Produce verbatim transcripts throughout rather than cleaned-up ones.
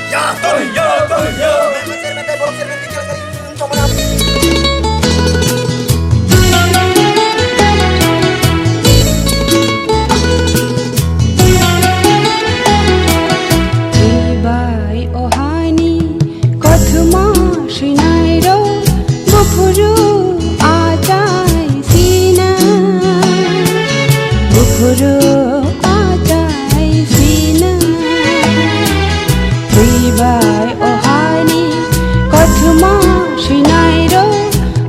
Yakari, yakari, ya. Chairman tei borok chairman ni khelkari wng tongmani. Twi bai o hani kothoma swinai rok buphuru achai sina, buphuru achai sina. Twi bai o hani kothoma swinai rok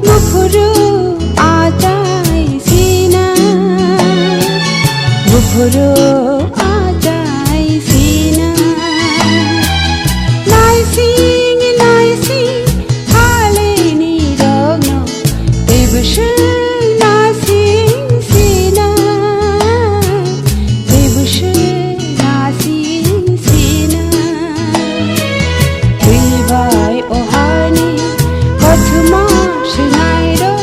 buphuru achai sina, buphuru achai sina. Naising naising halini rokno tei bwswk naising sina, tei bwswk naising sina. Twi bai o hani kothoma swinai rok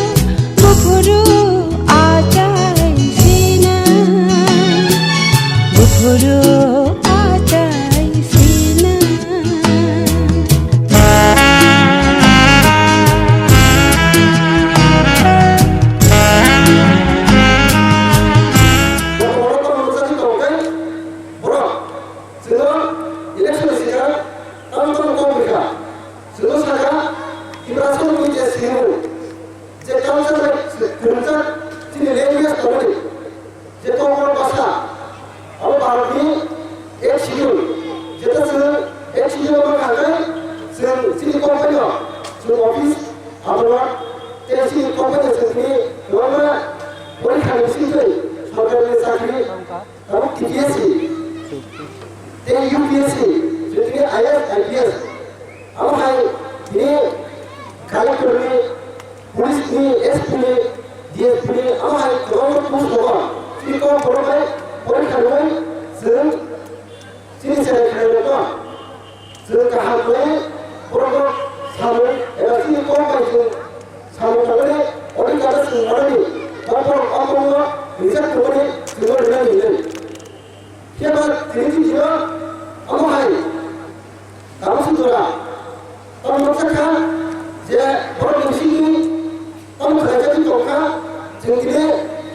buphuru achai sina, buphuru achai sina. Borok election sika, tamo tamo kok rikha. Chwngno sakha, Tiprasa ni je sinimu, je culture bai kwrwngjak chini language tongmani, je Kokborok bwsa, abo Bharatni eighth schedule, jeta chwng eighth schedule ma kha khe chwng chini company no, chwng office, adolat, tei chini company chwng tini kwbangma porikha ni bisingtwi sorkarni chakri, tabuk T P S C, tei U P S C, chwng tini I A S, I P S, abo hai tini collector ni, police ni, S P ni, D S P ni, abo hai kwbangma post tongo. Chini kok borok bai porikha rwui chwng chini channel khlairokno chwng kaham khlai borokno samung eba chini kok bai chwng samung tangmani odhikar chwng manani ba borok o kokno rijak tongmani chwngno rwnani hinwi. Phiya ba tini chini omo hai tabuk se jora tamo nuksa kha je borok ni bisingtwi tamo khlaijagwi tongkha, chwng tini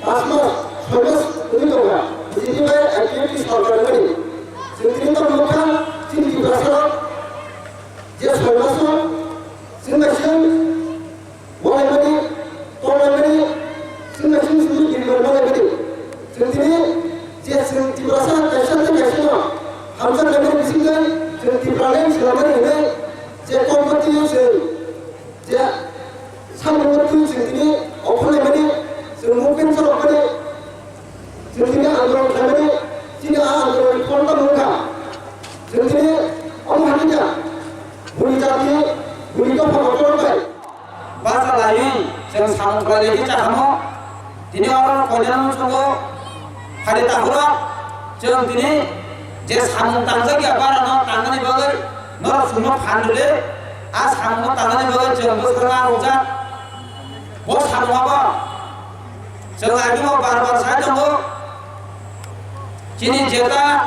pas mas, soi mas wngwi tongkha B J P bai I P F T sorkar wngmani. Chwng tini tamo nukha chini Tiprasa rok je soi mas o chwng bai chwng walaimani, tonglaimani, chwng bai chwng simi bini walaimani. Chwng tini je chwng Tiprasa kaisa tei kaisa no hamjaknaimani bisingtwi chwng Tipraland swlamani hinwi je kok batwi chwng je samungno twi chwng tini opholaimani, chwng movement khlokmani. Chwng tini andolon khlaimani, chini a andolon ni phol tamo wngkha. Chwng tini omo hai kha, bini jati, bini dopha kotor bai bacha laiwi chwng samung khlai lai khe cha kha mo. Tini oro koinani muchungo phai de takhurok, chwng tini je samung tangjak ya barano tangnani bagwi norok chwngno phan rwle, a samungno tangnani bagwi chwng bwskango rwjak. Bo samungo bo chwng agini bo bar bar sai tongo. Chini jeta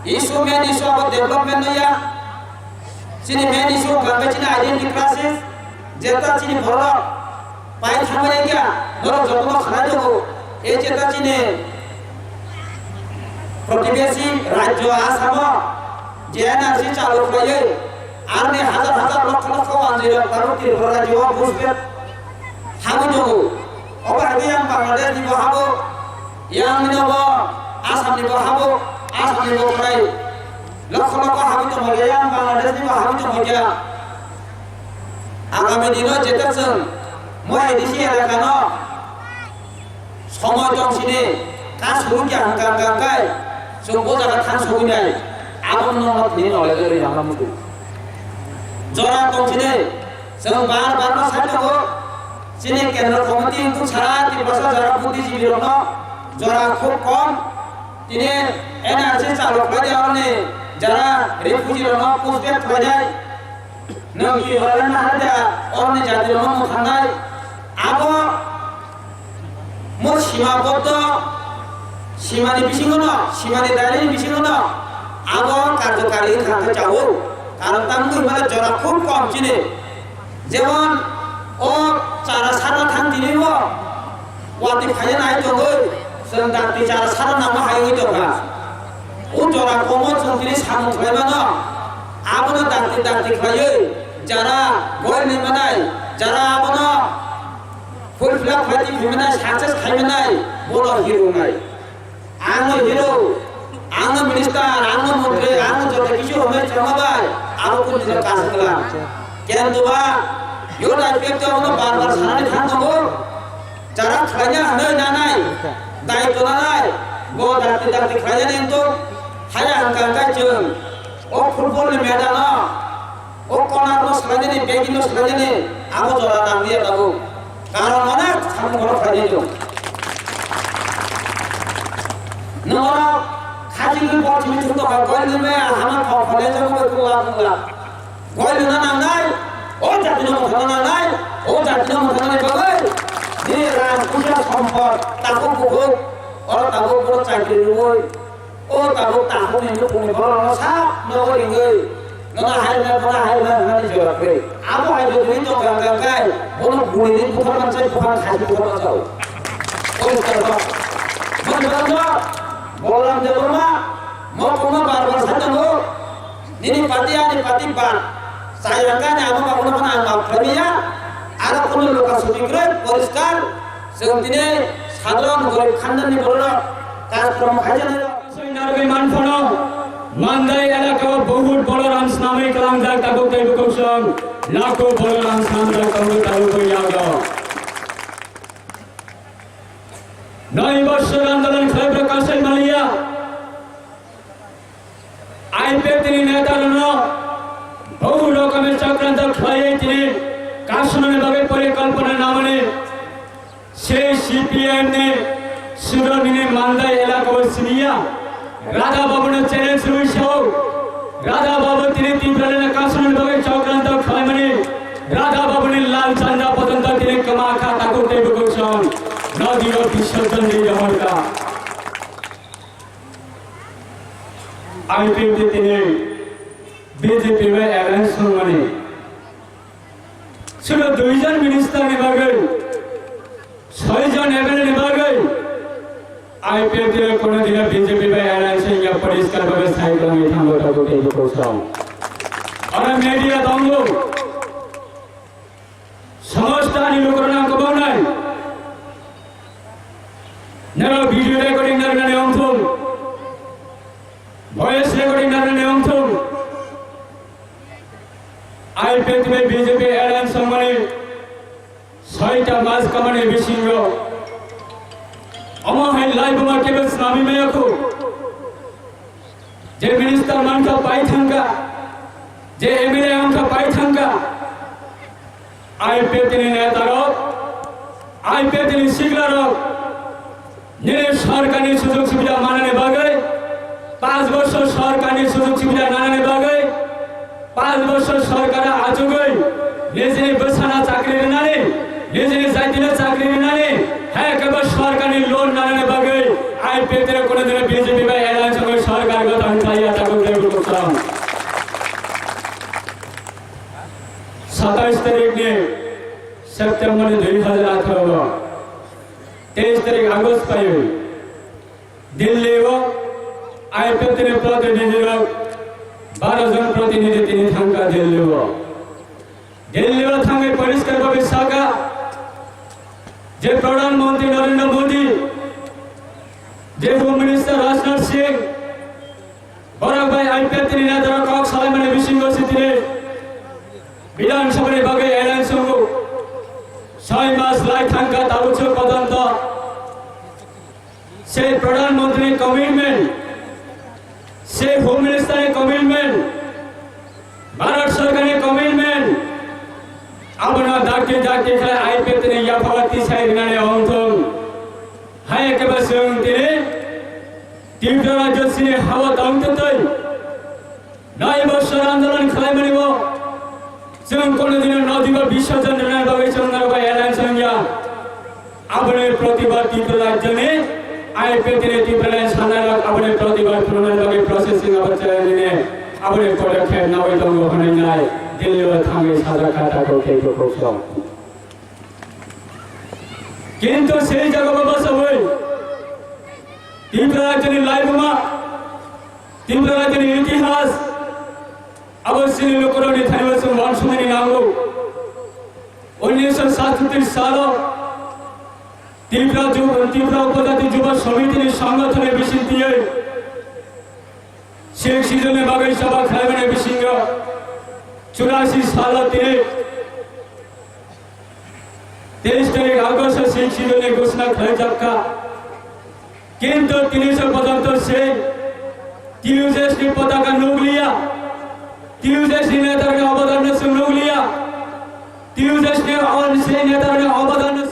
issue, main issue abo development no ya. Chini main issue hwnkha khe chini identity crisis. Jeta chini borok pai thangmani khe norok jotono khnai tongo. E jeta chini protibesi rajyo Asamo je N R C chalu khlaiwi aroni hajar hajar lokho lokho wanjwi rok tabuk Tripura rajyo o buj bed habwi tongo. Obo hai khe yang Bangladesh ni bo habo, yang ni bo Assam ni bo habo, Assam ni bo prai lokho lokho habwi tongmani yang Bangladesh ni bo habwi tongmani. Agami dino jeta chwng mo A D C elaka no somoi tong sini ka suru kya hangka hangka kai chwng bo jaga thang sugwi nai abo no no thini nole jori yang mudu jora tong sini chwng bar bar no sai tongo chini kendra committee wngkuk sara Tiprasa jora buddhijibi rok no jora khub kom tini N R C chalok bai de oni jara refugee rok no push back khlai nai. Nwng Tiprasa na hada oroni jati rokno mwthangnai. Abo mo sima boddo, simani bisingono, simani dairani bisingono, Abo karjokari wngkha khe chao. Karon tamni hwnba jora khub kom chini. Jemon o chara sarna thang tini bo watwi phaiya nai tongwi chwng dakti chara sarna nangma hai wngwi tongkha. O jora komo chwng tini samung khlai mano. Abono dakti dakti khlaiwi jara goi nwi manai, jara abono fulfill khlai twi manai, success khai manai, bono hero wngnai. Ang no hero, ang no minister, ang no montri, ang no joto kisu hwnwi chama bai, abo kunu jora kaisa kla. Kendo ba, yo dai pek to no bar bar sanani thang tongo. Jara khlaina hwnwi nanai, dai to nanai, bo dakti dakti khlaina ni to, haya hangka hangka chwng, o football ni medal no, o corner no swlainani, backing no swlainani, abo jora nang liya tabuk. Karon onek samung borok khlainai tong. Norok khajigwi bor simi thum tongkha, goi nwi maya hama thok phale jagwi tongla tongla. Goi nuna nangnai, o jatino mwthangna nangnai, o jatino mwthangnani bagwi. Ni rang puisa sompot, takhuk bukhuk, oro tabuk borok chakri rwui. O tabuk takhukni nukhungni borokno sak nogo ringwi, nono hairwnai, bono hairwnai hwnani jora kwrwi. Abo hai jotoni tongkha hwnka khe, bono buini bukhar mansai, bukhar khasi bukhar mansao. Poriskar kok. Mani bagwi Bolram Debbarma, mokungno bar bar sai tongo, nini party ani party bar. Chai rangkani abo makhno phano ang maaf khlaiya. Aro khunu lokha suti kwrwi, poriskar. Chwng tini sadharon gorib khandanni borok kaj kwrwng khaijaknai rok. Narwgwi manphano, Mandai elakao bohut bororam snamwi kwlangjak tabuk tei bukhuk song, lakho bororam snamjak tongo tabuk bai yago. Noi bosor andolon khlaibrok kasai maliya. I P F T ni neta rokno bohut rokomer chokranto khlaiwi tini kasumani bagwi porikalpona namani. Sei C P I M ni sudor nini Mandai elaka o siniya. Radha Babu no challenge rwi sao. Radha Babu tini Tipraland kasumani bagwi chokranto khlaimani. Radha Babu ni lal chanda potonto tini kwma kha takhuk tei bukhuk song. Nodi o bisorjon ri jahor ka. I P F T tini B J P bai alliance wngmani. Sudo duijon minister ni bagwi, soijon M L A ni bagwi, I P F T bai kono dino B J P bai alliance wngya poriskar bhabe sai kwlangwi thango tabuk tei bukhuk song. Oro media tongo. Somosto ani lukurokno ang kwbang nai. Nero video recording narwknani wngthung, voice recording narwknani wngthung. I P F T bai B J P alliance wngmani soita mas kamani bisingo omo hai live ma kebo snami maya kho. Je minister mankha pai thangkha, je M L A wngkha pai thangkha, I P F T ni neta rok, I P F T ni sikla rok, nini sorkar ni sujog subida manani bagwi, panch bochor sorkar ni sujog subida nanani bagwi, panch bochor sorkar achugwi nijini bwsano chakri rwnani, nijini jaitino chakri rwnani, hai kebo sorkar ni loan nanani bagwi I P F T rok kono dino B J P bai alliance wngwi sorkar gothan khlaiya tabuk tei bukhuk song. Satais tarik ni September ni dui hazar atharo o, teis tarik August paiwi Delhi o I P F T ni protinidhi rok baro jon protinidhi tini thangkha Delhi o. Delhi o thangwi poriskar bhabe sakha je Pradhan Mantri Narendra Modi, je Home Minister Rajnath Singh, borok bai I P F T ni neta rok kok salaimani bisingo se tini Bidhan Sabha ni bagwi alliance wngo. Soi mas lai thangkha tabuk se pojonto. Sei Pradhan Mantri ni commitment, sei Home Minister ni commitment, Bharat Sarkar ni commitment, abono dakti dakti khlai I P F T ni yapha o tisai rwnani wngthung. Hai khe ba chwng tini Tripura rajyo chini ha o tong twtwi Nai bosor andolon khlaimani bo chwng kono dino nodi ba bisarjon rwnani bagwi chwng norok bai alliance wngya. Aboni protibad Tripura rajyoni I P T ni Tipraland sanai rok aboni protibad phunuknani bagwi processing abo chelainani aboni podokkhep nawi tongo hwnwi nai Delhi o thangwi sajak kha takhuk tei bukhuk song. Kintu sei jagao bachawi Tipra rajyoni laibuma, Tipra rajyoni itihas abo chini lukurokni thani uansukmani nango. Unnish satshatti salo Tipra Ju-, Tipra Upojati Jubo Somitini Songothoni bisingtwi Sikh Schedule ni bagwi chaba khlaimani bisingo churashi salo tini teis tarik August o Sikh Schedule ni ghosna khlaijak kha. Kintu tini se porjonto se T U J S ni potaka nukliya, T U J S ni netarokni obodanno chwng nukliya, T U J S ni on se netarokni obodanno